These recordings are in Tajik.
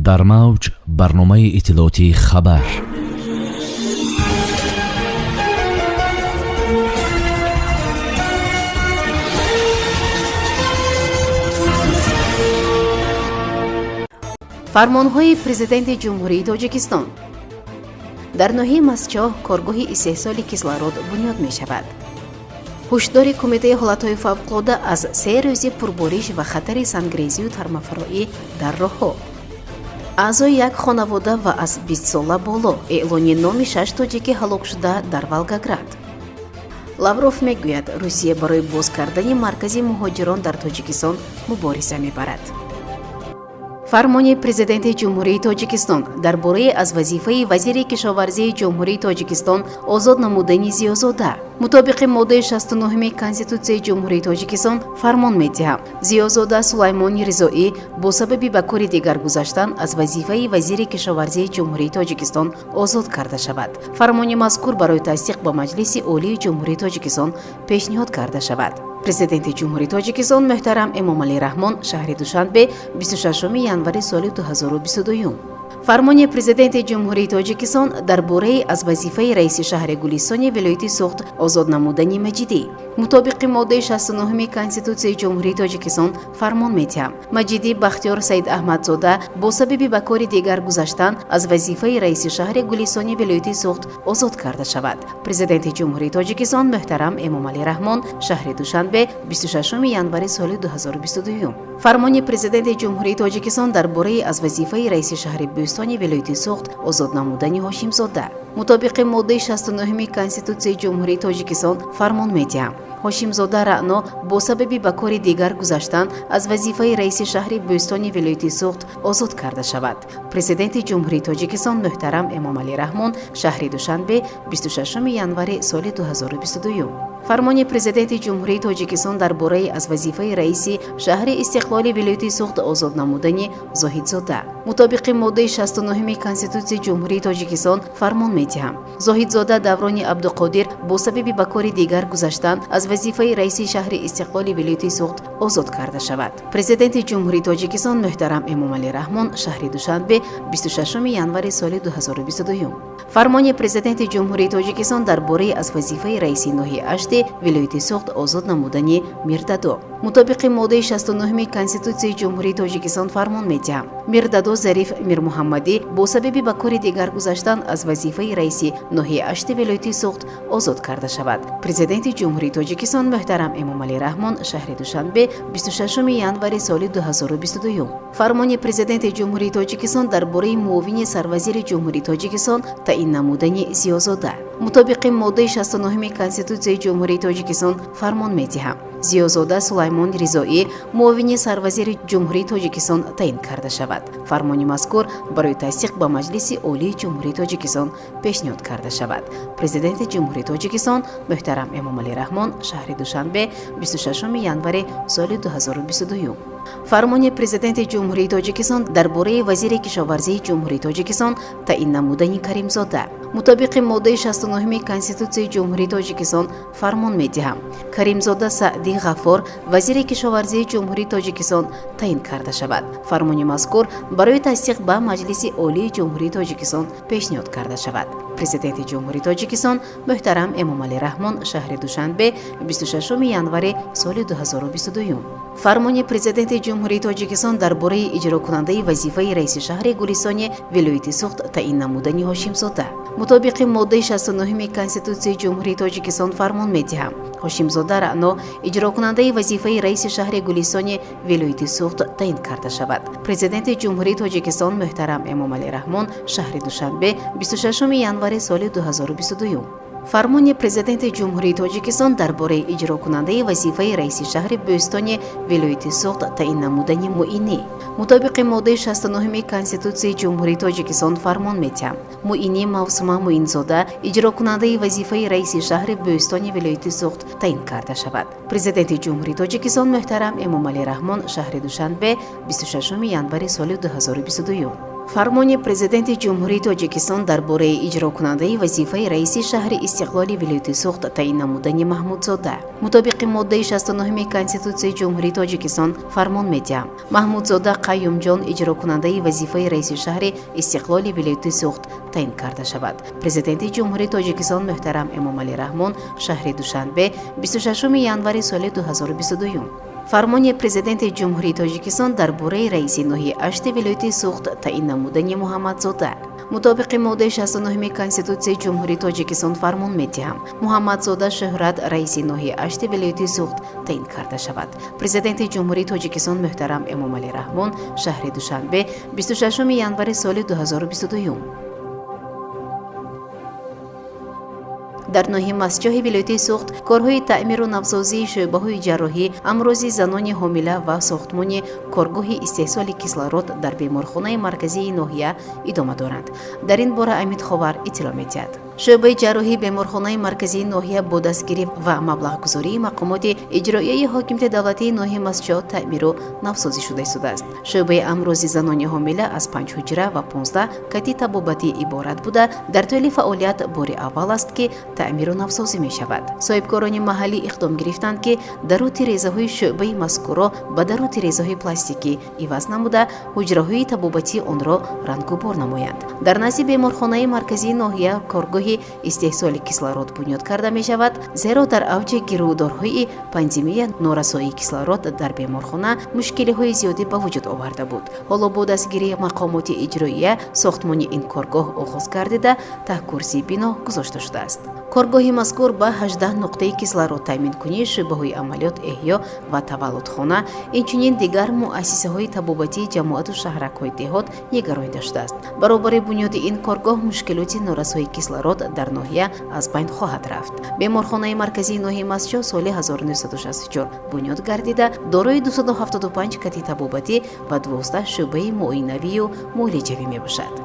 Дар мавҷ барномаи иттилоотии «Хабар». Фармонҳои Президенти Ҷумҳурии Тоҷикистон. Дар ноҳияи Мастчоҳ коргоҳи истеҳсоли кислород бунёд мешавад. Ҳушдори Кумитаи ҳолатҳои фавқулода аз 3 рӯзи пурбориш ва хатари сангрезию тармафароӣ дар роҳҳо. Аъзои як хонавода ва аз 20 сола боло. Эълони номи шаш тоҷики ҳалокшуда дар Волгоград. Лавров мегӯяд, Русия барои боз кардани маркази муҳоҷирон дар Тоҷикистон мубориза мебарад. Фармони Президенти Ҷумҳурии Тоҷикистон дар бораи аз вазифаи вазири кишоварзии Ҷумҳурии Тоҷикистон озод намудани Зиёзода. Мутобиқи моддаи 69 Конститутсияи Ҷумҳурии Тоҷикистон фармон медиҳам: Зиёзода Сулаймони Ризоӣ бо сабаби ба кори дигар гузаштан аз вазифаи вазири кишоварзии Ҷумҳурии Тоҷикистон озод карда шавад. Фармони мазкур барои тасдиқ ба Маҷлиси Олии Ҷумҳурии Тоҷикистон пешниҳод карда шавад. Президенти Ҷумҳурии Тоҷикистон муҳтарам Эмомалӣ Раҳмон, шаҳри Душанбе, 26 январи соли 2022. Фармони Президенти Ҷумҳурии Тоҷикистон дар бораи аз вазифаи раиси шаҳри Гулистони вилояти Суғд озод намудани Маҷидӣ. Мутобиқи моддаи 69 Конститутсияи Ҷумҳурии Тоҷикистон фармон медиҳам: Маҷидӣ Бахтиёр Саид Аҳмадзода бо сабаби ба кори дигар гузаштан аз вазифаи раиси шаҳри Гулистони вилояти Суғд озод карда шавад. Президенти Ҷумҳурии Тоҷикистон муҳтарам Эмомалӣ Раҳмон, шаҳри Душанбе, 26 январи соли 2022. Фармони Президенти Ҷумҳурии Тоҷикистон дар бораи аз вазифаи раиси шаҳри Бӯстони вилояти Суғд озод намудани Ҳошимзода. Мутобиқи моддаи 69 Конститутсияи Ҷумҳурии Тоҷикистон фармон медиҳам: Ҳошимзода Раъно бо сабаби ба кори дигар гузаштан аз вазифаи раиси шаҳри Бӯстони вилояти Суғд озод карда шавад. Президенти Ҷумҳурии Тоҷикистон муҳтарам Эмомалӣ Раҳмон, шаҳри Душанбе, 26 январи соли 2022. Фармони Президенти Ҷумҳурии Тоҷикистон дар бораи аз вазифаи раиси шаҳри Истиқлоли вилояти Суғд озод намудани Зоҳидзода. Мутобиқи моддаи 69 Конститутсияи Ҷумҳурии Тоҷикистон фармон медиҳам: Зоҳидзода Даврони Абдуқодир бо сабаби ба кори дигар гузаштан аз вазифаи раиси шаҳри Истиқлоли вилояти Суғд озод карда шавад. Президенти Ҷумҳурии Тоҷикистон муҳтарам Эмомалӣ Раҳмон, шаҳри Душанбе, 26 январи соли 2022. Фармони Президенти Ҷумҳурии Тоҷикистон дар бораи аз вазифаи раиси ноҳияи Ашти вилояти Суғд озод намудани Мирдадо. Мутобиқи моддаи 69 Конститутсияи Ҷумҳурии Тоҷикистон фармон медиҳам: Мирдадо Зариф Мирмуҳаммадӣ бо сабаби ба кори дигар гузаштан аз вазифаи раиси ноҳияи Ашти вилояти Суғд озод карда шавад. Президенти Ҷумҳурии Тоҷикистон муҳтарам Эмомалӣ Раҳмон, шаҳри Душанбе, 26 январи соли 2022. Фармони Президенти Ҷумҳурии Тоҷикистон дар бораи муовини сарвазири Ҷумҳурии Тоҷикистон таъин намудани Зиёзода. Мутобиқи моддаи 69 Конститутсияи Ҷумҳурии Тоҷикистон фармон медиҳам: Зиёзода Сулаймон Ризоӣ муовини сарвазири Ҷумҳурии Тоҷикистон таъин карда шавад. Фармони мазкур барои тасдиқ ба Маҷлиси Олии Ҷумҳурии Тоҷикистон пешниҳод карда шавад. Президенти Ҷумҳурии Тоҷикистон муҳтарам Эмомалӣ Раҳмон, шаҳри Душанбе, 26 январи соли 2022. Фармони Президенти Ҷумҳурии Тоҷикистон дар бораи вазири кишоварзии Ҷумҳурии Тоҷикистон таъин намудани Каримзода. Мутобиқи моддаи 69 Конститутсияи Ҷумҳурии Тоҷикистон фармон медиҳам: Каримзода Саъди Ғаффор вазири кишоварзии Ҷумҳурии Тоҷикистон таъин карда шавад. Фармони мазкур барои тасдиқ ба Маҷлиси Олии Ҷумҳурии Тоҷикистон пешниҳод карда шавад. Президенти Ҷумҳурии Тоҷикистон муҳтарам Эмомалӣ Раҳмон, шаҳри Душанбе, 26 январи соли 2022. Фармони Президенти Ҷумҳурии Тоҷикистон дар бораи иҷрокунандаи вазифаи раиси шаҳри Гулистони вилояти Суғд таъин намудани Ҳошимзода. Мутобиқи моддаи 69 Конститутсияи Ҷумҳурии Тоҷикистон фармон медиҳам: Ҳошимзода Раъно иҷрокунандаи вазифаи раиси шаҳри Гулистони вилояти Суғд таъин карда шавад. Президенти Ҷумҳурии Тоҷикистон муҳтарам Эмомалӣ Раҳмон, шаҳри Душанбе, 26 январи соли 2022. Фармони Президенти Ҷумҳурии Тоҷикистон дар бораи иҷрокунандаи вазифаи раиси шаҳри Бӯстони вилояти Суғд таъин намудани Муинӣ. Мутобиқи моддаи 69 Конститутсияи Ҷумҳурии Тоҷикистон фармон медиҳам: Муинӣ Мавсума Муинзода иҷрокунандаи вазифаи раиси шаҳри Бӯстони вилояти Суғд таъин карда шавад. Президенти Ҷумҳурии Тоҷикистон муҳтарам Эмомалӣ Раҳмон, шаҳри Душанбе, 26 январи соли 2022. Фармони Президенти Ҷумҳурии Тоҷикистон дар бораи иҷрокунандаи вазифаи раиси шаҳри Истиқлоли вилояти Суғд таъин намудани Маҳмудзода. Мутобиқи моддаи 69 Конститутсияи Ҷумҳурии Тоҷикистон фармон медиҳам. Маҳмудзода Қаюмҷон иҷрокунандаи вазифаи раиси шаҳри Истиқлоли вилояти Суғд таъин карда шавад. Президенти Ҷумҳурии Тоҷикистон муҳтарам Эмомалӣ Раҳмон, шаҳри Душанбе, 26 январи соли 2022. Фармони Президенти Ҷумҳурии Тоҷикистон дар бораи раиси ноҳияи Ашти вилояти Суғд таъин намудани Муҳаммадзода. Мутобиқи моддаи 69 Конститутсияи Ҷумҳурии Тоҷикистон фармон медиҳам. Муҳаммадзода Шӯҳрат раиси ноҳияи Ашти вилояти Суғд таъин карда шавад. Президенти Ҷумҳурии Тоҷикистон муҳтарам Эмомалӣ Раҳмон, шаҳри Душанбе, 26 январи соли 2022. Дар ноҳияи Мастчоҳи вилояти Суғд корҳои таъмиру навсозии шӯъбаҳои ҷарроҳӣ, амрози занони ҳомила ва сохтмони коргоҳи истеҳсоли кислород дар беморхонаи марказии ноҳия идома доранд. Дар ин бора Амид Ховар иттилоъ медиҳад. Шӯъбаи ҷарроҳии беморхонаи марказии ноҳия бо дастгирӣ ва маблағгузории мақомоти иҷроияи ҳокимияти давлатии ноҳияи Мастчоҳ таъмиру навсозӣ шуда истодааст. Шӯъбаи амрози занони ҳомила аз 5 ҳуҷра ва 15 кати табобатӣ иборат буда, дар тӯли фаъолият бори аввал аст, ки таъмиру навсозӣ мешавад. Соҳибкорони маҳаллӣ иқдом гирифтанд, ки дару тирезаҳои шӯъбаи мазкурро ба дару тирезаҳои пластикӣ иваз намуда, ҳуҷраҳои табобатии онро рангубор намоянд. Дар назди беморхонаи марказии ноҳия коргоҳи истеҳсоли кислород бунёд карда мешавад, зеро дар авҷи гирӯдорҳои пандемия норасоии кислород дар беморхона мушкилиҳои зиёдӣ ба вуҷуд оварда буд. Ҳоло бо дастгирии мақомоти иҷроия сохтмони ин коргоҳ оғоз гардида, таҳкурсии бино гузошта шудааст. Коргоҳи мазкур ба 18 нуқтаи кислород таъминкунии шӯъбаҳои амалиёт, эҳё ва таваллудхона, инчунин дигар муассисаҳои табобатии ҷамоату шаҳракҳои деҳот нигаронида шудааст. Баробари бунёди ин коргоҳ мушкилоти норасоии кислород дар ноҳия аз байн хоҳад рафт. Беморхонаи марказии ноҳияи Мастчоҳ соли 1964 бунёд гардида, дорои 275 кати табобатӣ ва 12 шӯъбаи муоинавию муолиҷавӣ мебошад.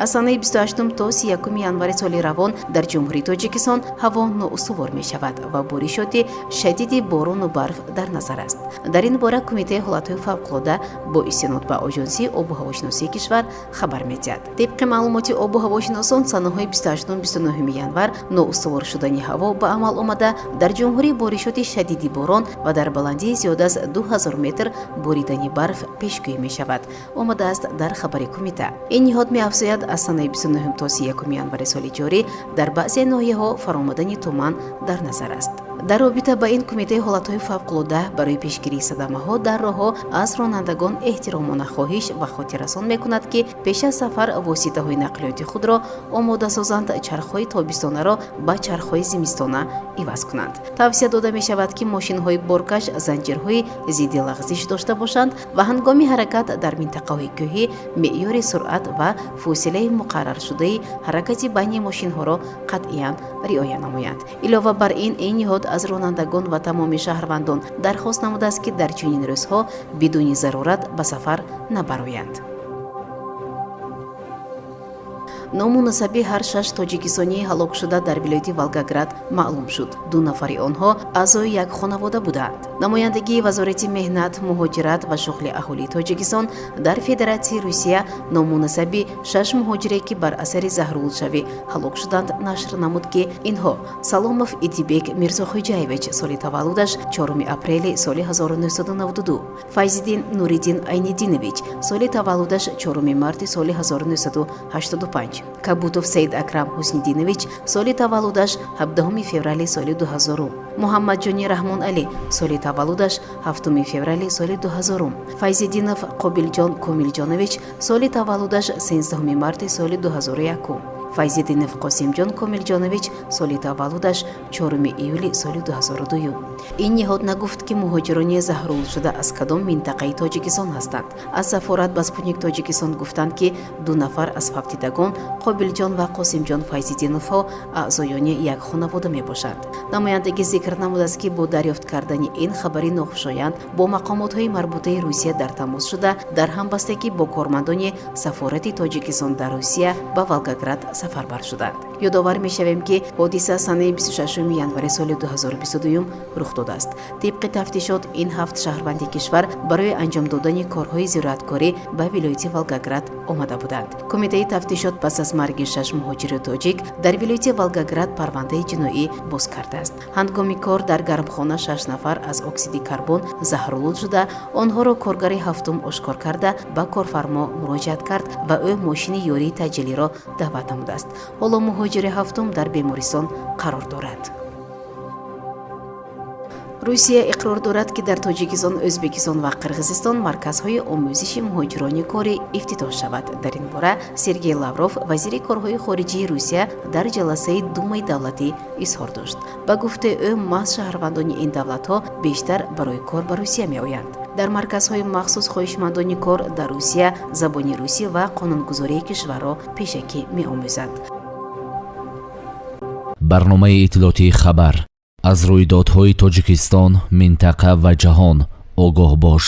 Аз санаи 28 то 31 январи соли равон дар Ҷумҳурии Тоҷикистон ҳаво ноустувор мешавад ва боришоти шадиди борону барф дар назар аст. Дар ин бора Кумитаи ҳолатҳои фавқулода бо истинод ба Оҷонсии обу ҳавошиносии кишвар хабар медиҳад. Тибқи маълумоти обу ҳавошиносон, санаҳои 28-29 январ ноустувор шудани ҳаво ба амал омада, дар ҷумҳурӣ боришоти шадиди борон ва дар баландии зиёд аз 2000 метр боридани барф пешгӯӣ мешавад, омадааст дар хабари кумита. Ин ниҳод меафзояд, аз санаи 29 то 31 январи соли ҷорӣ дар баъзе ноҳияҳо фаромадани туман дар назар аст. Дар робита ба ин Кумитаи ҳолатҳои фавқулода барои пешгирии садамаҳо дар роҳҳо аз ронандагон эҳтиромона хоҳиш ва хотиррасон мекунад, ки пеш аз сафар воситаҳои нақлиёти худро омода созанд, чархҳои тобистонаро ба чархҳои зимистона иваз кунанд. Тавсия дода мешавад, ки мошинҳои боркаш занҷирҳои зидди лағзиш дошта бошанд ва ҳангоми ҳаракат дар минтақаҳои кӯҳӣ меъёри суръат ва фосилаи муқарраршудаи ҳаракати байни мошинҳоро қатъиян риоя намоянд. Илова бар ин, ин ниҳод аз ронандагон ва тамоми шаҳрвандон дархост намудааст, ки дар чунин рӯзҳо бидуни зарурат ба сафар набароянд. Ному насаби ҳар 6 тоҷикистонии ҳалокшуда дар вилояти Волгоград маълум шуд. 2 нафари онҳо аъзои як хонавода буданд. Намояндагии Вазорати меҳнат, муҳоҷират ва шуғли аҳолии Тоҷикистон дар Федератсияи Русия ному насаби 6 муҳоҷире, ки бар асари заҳролудшавӣ ҳалок шуданд, нашр намуд, ки инҳо: Саломов Идибек Мирзохуҷаевич, соли таваллудаш 4 апрели соли 1992, Файзиддин Нуриддин Айниддинович, соли таваллудаш 4 марти соли 1985, Кабутов Саид Акрам Ҳусниддинович, соли таваллудаш 17 феврали соли 2000, Муҳаммадҷони Раҳмон Алӣ, соли таваллудаш 7 феврали соли 2000, Файзиддинов Қобилҷон Комилҷонович, соли таваллудаш 13 марти соли 2001, Файзиддинов Қосимҷон Комилҷонович, соли таваллудаш 4 июли соли 2002. Ин ниҳод нагуфт, ки муҳоҷирони заҳролудшуда аз кадом минтақаи Тоҷикистон ҳастанд. Аз сафорат ба Спутник Тоҷикистон гуфтанд, ки 2 нафар аз фавтидагон, Қобилҷон ва Қосимҷон Файзиддиновҳо, аъзоёни як хонавода мебошанд. Намояндагӣ зикр намудааст, ки бо дарёфт кардани ин хабари нохушоянд бо мақомотҳои марбутаи Русия дар тамос шуда, дар ҳамбастагӣ бо кормандони сафорати Тоҷикистон дар Русия ба Волгоград Сафарбар шуданд. Ёдовар мешавем, ки ҳодиса санаи 26 январи соли 2022 рух додааст. Тибқи тафтишот, ин ҳафт шаҳрванди кишвар барои анҷом додани корҳои зироаткорӣ ба вилояти Волгоград омада буданд. Кумитаи тафтишот пас аз марги шаш муҳоҷири тоҷик дар вилояти Волгоград парвандаи ҷиноӣ боз кардааст. Ҳангоми кор дар гармхона шаш нафар аз оксиди карбон заҳролуд шуда, онҳоро коргари ҳафтум ошкор карда, ба корфармо муроҷиат кард ва ӯ мошини ёрии таъҷилиро даъват намудааст. Ҳоло муҳоҷири ҳафтум дар бемористон қарор дорад. Русия иқрор дорад, ки дар Тоҷикистон, Ӯзбекистон ва Қирғизистон марказҳои омӯзиши муҳоҷирони корӣ ифтитоҳ шавад. Дар ин бора Сергей Лавров, вазири корҳои хориҷии Русия, дар ҷаласаи Думаи давлатӣ изҳор дошт. Ба гуфтаи ӯ, маҳз шаҳрвандони ин давлатҳо бештар барои кор ба Русия меоянд. Дар марказҳои махсус хоҳишмандони кор дар Русия забони русӣ ва қонунгузории кишварро пешакӣ меомӯзанд. Барномаи иттилоотии «Хабар». Аз рӯйдодҳои Тоҷикистон, минтақа ва ҷаҳон огоҳ бош.